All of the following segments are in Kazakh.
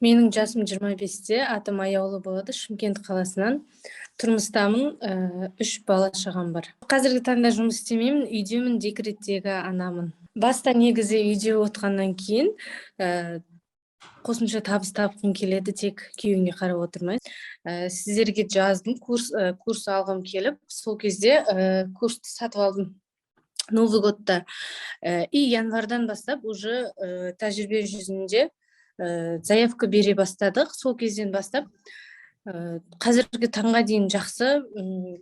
Менің жасым 25-те, атым Аяулы болады, Шымкент қаласынан. Тұрмыстамын, үш бала шағам бар. Қазіргі таңда жұмыс істемеймін, үйдемін, декреттегі анамын. Баста негізі үйде отқаннан кейін қосымша табыс тапқым келеді, тек күйеуіңе қарап отырмай. Сіздерге жаздым, курс алғым келіп, сол кезде курсты сатып алдым. Новый годта. И январьдан бастап уже тәжірибе жүзінде заявка бере бастадық. Сол кезден бастап қазіргі таңға дейін жақсы,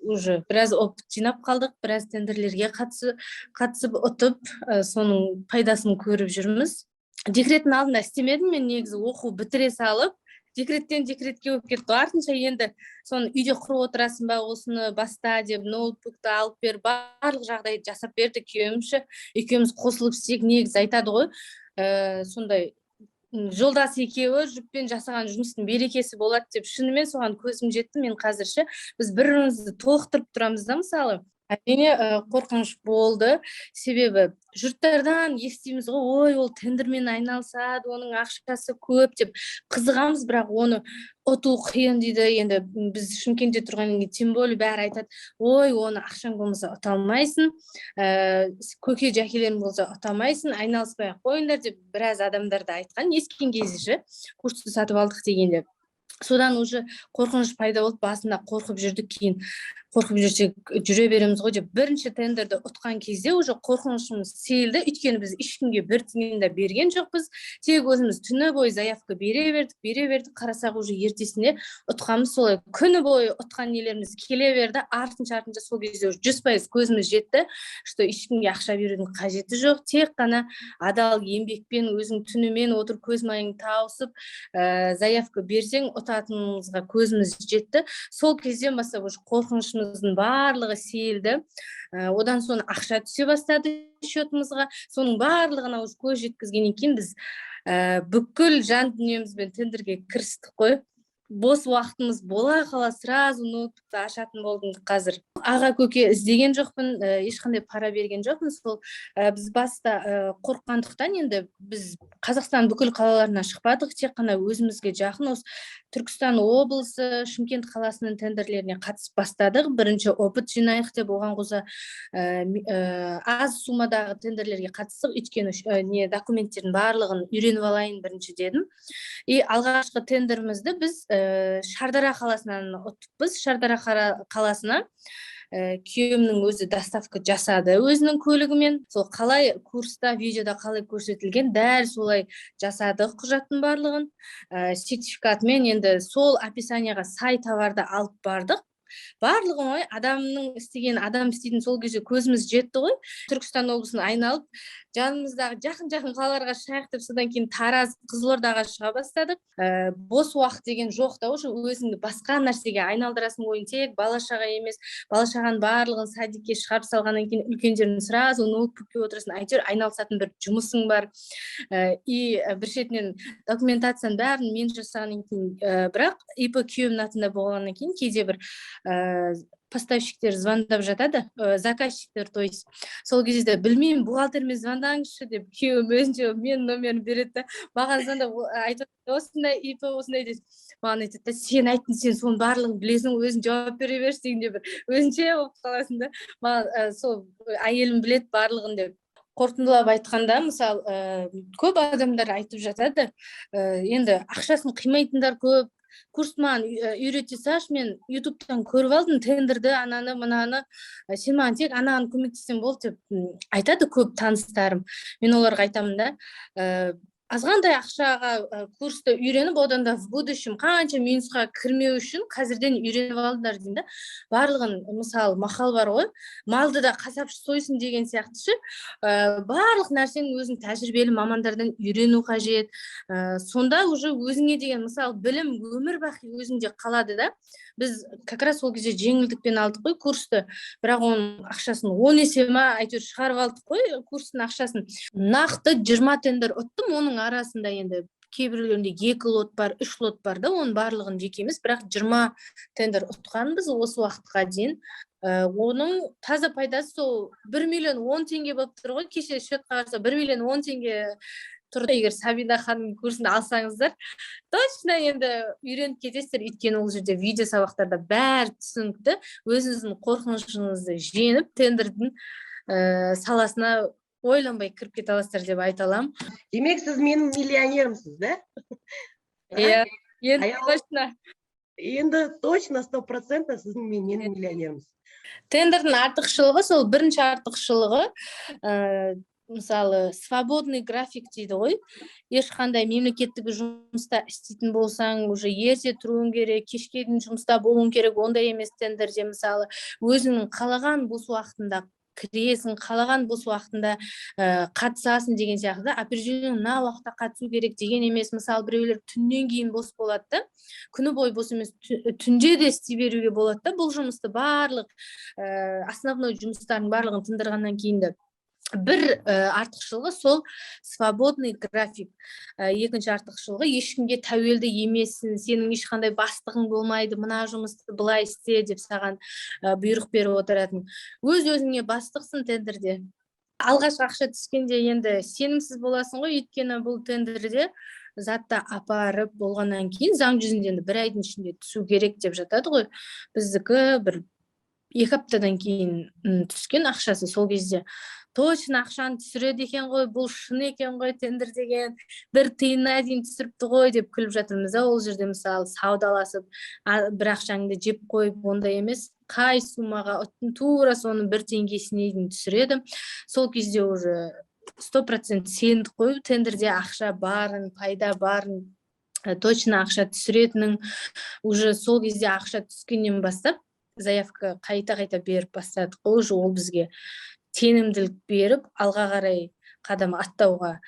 уже біраз опыт жинап қалдық, біраз тендерлерге қатысып ұтып, соның пайдасын көріп жүрміз. Декреттің алдында істемедім мен негізі, оқу бітіре салып, декреттен декретке болып кетті. Артынша енді соны үйде құрып отырасың ба, осыны баста деп, ноутбукты алып бер, барлық жағдайды жасап берді күйеуім ше. Екеуміз қосылып істейік. Негізі айтады ғой, сондай жолдас екеуі жұппен жасаған жұмыстың берекесі болады деп. Шынымен соған көзім жетті мен қазір ше. Біз бір бірімізді толықтырып тұрамыз да. Мысалы, әрине, қорқыныш болды, себебі жұрттардан естиміз ғой: «Ой, ол тендермен айналысады, оның ақшасы көп», – деп қызығамыз. Бірақ оны ұту қиын дейді. Енді біз Шымкентте тұрғаннан кейін тем более бәрі айтады: «Ой, оны ақшаң болмаса, ұта алмайсың, көке жәкелерің болса, ұта алмайсың, айналыспай ақ қойыңдар», – деп біраз адамдар да айтқан естіген кезде ше, курсты сатып алдық дегенде. Содан уже қорқыныш пайда болды. Басында қорқып жүрдік, кейін қорқып жүрсек, жүре береміз ғой деп, бірінші тендерді ұтқан кезде уже қорқынышымыз сейілді. Өйткені біз ешкімге бір тиын да берген жоқпыз, тек өзіміз түні бойы заявка бере бердік, бере бердік. Қарасақ, уже ертесіне ұтқанбыз. Солай күні бойы ұтқан нелеріміз келе берді артынша. Сол кезде уже 100% көзіміз жетті, что ешкімге ақша берудің қажеті жоқ, тек қана адал еңбекпен өзің түнімен отырып, көз майыңды тауысып, заявка берсең, ұтатынымызға көзіміз жетті. Сол кезден бастап уже қорқынышымыздың барлығы сейілді. Одан соң ақша түсе бастады счетымызға. Соның барлығына уже көз жеткізгеннен кейін біз бүкіл жан дүниемізбен тендерге кірістік қой. Бос уақытымыз бола қала, сразу ноутбукты ашатын болдым. Қазір аға көке іздеген жоқпын, ешқандай пара берген жоқпын. Сол біз баста қорыққандықтан енді біз Қазақстанның бүкіл қалаларына шықпадық, тек қана өзімізге жақын осы Түркістан облысы, Шымкент қаласының тендерлеріне қатысып бастадық, бірінші опыт жинайық деп. Оған қоса аз суммадағы тендерлерге қатыстық, өйткені не, документтердің барлығын үйреніп алайын бірінші дедім. И алғашқы тендерімізді біз Шардара қаласынан ұттықпыз. Шардара қаласына күйеуімнің өзі доставка жасады өзінің көлігімен. Сол қалай курста, видеода қалай көрсетілген, дәл солай жасадық құжаттың барлығын, сертификатымен. Енді сол описанияға сай товарды алып бардық. Барлығы оңай, адамның істеген, адам істейтін, сол кезде көзіміз жетті ғой. Түркістан облысын айналып, жанымыздағы жақын жақын қалаларға шығайық деп, содан кейін Тараз, Қызылордаға шыға бастадық. Бос уақыт деген жоқ та, уже өзіңді басқа нәрсеге айналдырасың ойын, тек бала шаға емес. Бала шағаның барлығын садикке шығарып салғаннан кейін үлкендерін сразу ноутбукке отырасың, әйтеуір айналысатын бір жұмысың бар. И бір шетінен документацияның бәрін мен жасағаннан кейін, бірақ ИП күйеуімнің атында болғаннан кейін кейде бір поставщиктер звондап жатады, заказчиктер, то есть. Сол кезде «Білмеймін, бухгалтермен звондаңызшы» деп, күйеуім өзінше менің номерімді береді да, маған звондап айтады: «Осындай ИП, осындай», – деп. Маған айтады да: «Сен айттың, сен соның барлығын білесің ғой, өзің жауап бере берші», – дегенде бір өзінше болып қаласың да. Маған сол әйелім біледі барлығын деп. Қорытындылап айтқанда, мысалы, көп адамдар айтып жатады, енді ақшасын қимайтындар көп: «Курс маған үйрете салшы, мен ютубтан көріп алдым тендерді, ананы мынаны, сен маған тек анаған көмектессең болды», – деп айтады көп таныстарым. Мен оларға айтамын да: азғантай ақшаға курсты үйреніп, одан да в будущем қанша минусқа кірмеу үшін қазірден үйреніп алыңдар деймін да барлығын. Мысалы, мақал бар ғой, «Малды да қасапшы сойсын» деген сияқты ше. Барлық нәрсені өзің тәжірибелі мамандардан үйрену қажет. Сонда уже өзіңе деген, мысалы, білім өмір бақи өзіңде қалады да. Біз как раз сол кезде жеңілдікпен алдық қой курсты, бірақ оның ақшасын 10 есе ма, әйтеуір шығарып алдық қой курстың ақшасын. Нақты 20 тендер ұттым. Оның арасында енді кейбіреулерінде екі лот бар, үш лот бар да, оның барлығын жеке емес, бірақ 20 тендер ұтқанбыз осы уақытқа дейін. Оның таза пайдасы сол 1 миллион 10 теңге болып тұр ғой. Кеше счетқа қараса, 1 миллион 10 теңге Тұр. Егер Сабина ханымның курсын алсаңыздар, точно енді үйреніп кетесіздер, өйткені ол жерде видео сабақтарда бәрі түсінікті. Өзіңіздің қорқынышыңызды жеңіп, тендердің саласына ойланбай кіріп кете аласыздар деп айта аламын. Демек, сіз менің миллионерімсіз да? Иә, енді точно. Енді точно, 100% сіздің менің миллионерімсіз. Тендердің артықшылығы сол, бірінші артықшылығы, мысалы, свободный график дейді ғой. Ешқандай мемлекеттік жұмыста істейтін болсаң, уже ерте тұруың керек, кешке дейін жұмыста болуың керек. Ондай емес. Тендерде, мысалы, өзіңнің қалаған бос уақытында кіресің, қалаған бос уақытында қатысасың деген сияқты. Определенно мына уақытта қатысу керек деген емес. Мысалы, біреулер түннен кейін бос болады да, күні бойы бос емес, түнде де істей беруге болады да бұл жұмысты, барлық основной жұмыстардың барлығын тындырғаннан кейін де. Бір артықшылығы сол свободный график. Екінші артықшылығы — ешкімге тәуелді емессің, сенің ешқандай бастығың болмайды, мына жұмысты былай істе деп саған бұйрық беріп отыратын. Өз өзіңе бастықсың тендерде. Алғашқы ақша түскенде енді сенімсіз боласың ғой, өйткені бұл тендерде затты апарып болғаннан кейін заң жүзінде енді бір айдың ішінде түсу керек деп жатады ғой. Біздікі бір 2 аптадан кейін түскен ақшасы. Сол кезде точно ақшаны түсіреді екен ғой, бұл шын екен ғой тендер деген, бір тиынына дейін түсіріпті ғой деп күліп жатырмыз да. Ол жерде, мысалы, саудаласып, бір ақшаңды жеп қойып, ондай емес. Қай суммаға ұттың, тура соның бір теңгесіне дейін түсіреді. Сол кезде уже 100% сендік қой тендерде ақша барын, пайда барын, точно ақша түсіретінін. Уже сол кезде ақша түскеннен бастап заявка қайта қайта беріп бастадық қой. Уже ол бізге сенімділік беріп, алға қарай қадам аттауға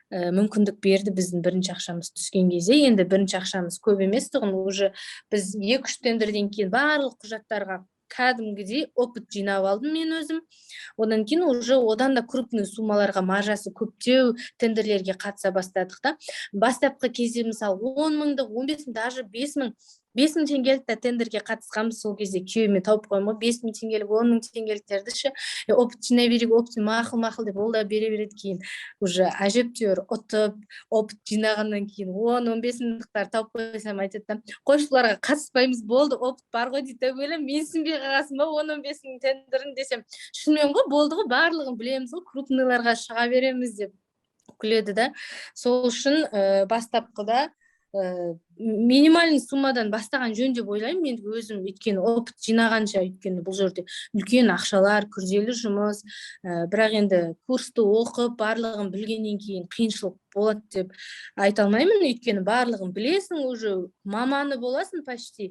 мүмкіндік берді біздің бірінші ақшамыз түскен кезде. Енді бірінші ақшамыз көп емес тұғын. Уже біз екі үш тендерден кейін барлық құжаттарға кәдімгідей опыт жинап алдым мен өзім. Одан кейін уже одан да крупный суммаларға, маржасы көптеу тендерлерге қатыса бастадық та. Бастапқы кезде, мысалы, 10 мыңдық, 15 мың, даже 5000, 5000 теңгелік та тендерге қатысқанбыз. Сол кезде күйеуіме тауып қоямын ғой 5000 теңгелік, 10 мың теңгеліктерді ше. Опыт жинай берейік, опыт. Мақұл, мақұл деп ол да бере береді. Кейін уже әжептәуір ұтып, опыт жинағаннан кейін 10-15 мыңдықтар тауып қойсам, айтады да: «Қойшы, бұларға қатыспаймыз, болды, опыт бар ғой», — дейді да. Өлем, менсінбей қалғансың ба 10-15 мың тендерін десем, «Шынымен ғой, болды ғой, барлығын білеміз ғой, крупныйларға шыға береміз», — деп күледі да. Сол үшін бастапқыда минимальный суммадан бастаған жөн деп ойлаймын мен өзім, өйткені опыт жинағанша, өйткені бұл жерде үлкен ақшалар, күрделі жұмыс. Бірақ енді курсты оқып, барлығын білгеннен кейін қиыншылық болады деп айта алмаймын, өйткені барлығын білесің, уже маманы боласың почти.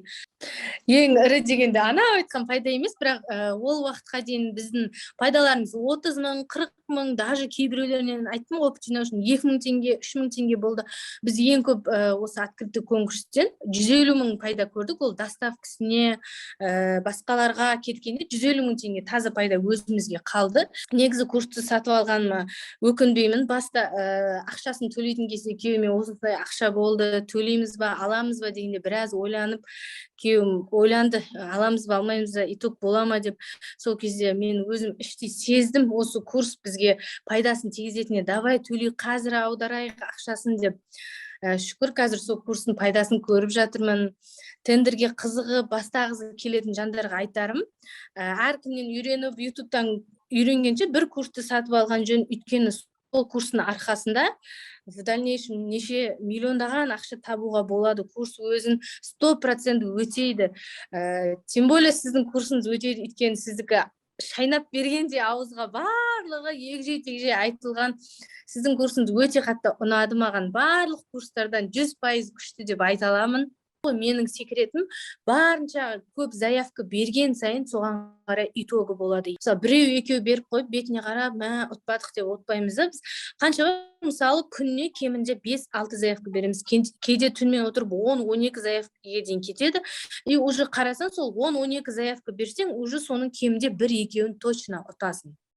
Ең ірі дегенде анау айтқан пайда емес, бірақ ол уақытқа дейін біздің пайдаларымыз 30 мың, 40 мың, даже кейбіреулерінен, айттым ғой, опыт жинау үшін 2000 теңге, 3000 теңге болды. Біз ең көп осы открытый конкурстен 150 мың пайда көрдік. Ол доставкасіне, басқаларға кеткенде 150 мың теңге таза пайда өзімізге қалды. Негізі курсты сатып алғаныма өкінбеймін. Баста ақшасын төлейтін кезде күйеуіме осындай ақша болды, төлейміз ба, аламыз ба дегенде, біраз ойланып, күйеуім ойланды, аламыз ба, алмаймыз ба, итог бола ма деп. Сол кезде мен өзім іштей сездім осы курс бізге пайдасын тигізетініне. Давай төлейік, қазір аударайық ақшасын деп. Шүкір, қазір сол курстың пайдасын көріп жатырмын. Тендерге қызығып бастағысы келетін жандарға айтарым, әркімнен үйреніп, Ютубтан үйренгенше, бір курсты сатып алған жөн, өйткені сол курстың арқасында в дальнейшем неше миллиондаған ақша табуға болады. Курс өзін 100% өтейді. Тем более сіздің курсыңыз өтейді, өйткені сіздікі шайнап бергенде ауызға барлығы егжей тегжей айтылған. Сіздің курсыңыз өте қатты ұнады маған, барлық курстардан 100% күшті деп айта аламын. Менің секретім — барынша көп заявка берген сайын, соған қарай итогі болады. Мысалы, біреу екеу беріп қойып, бетіне қарап, мә, ұтпадық деп ұтпаймыз да. Біз қанша, мысалы, күніне кемінде 5-6 заявка береміз, кейде түнімен отырып 10-12 заявкаға дейін кетеді. И уже қарасаң, сол 10-12 заявка берсең, уже соның кемінде бір екеуін точно ұтасың.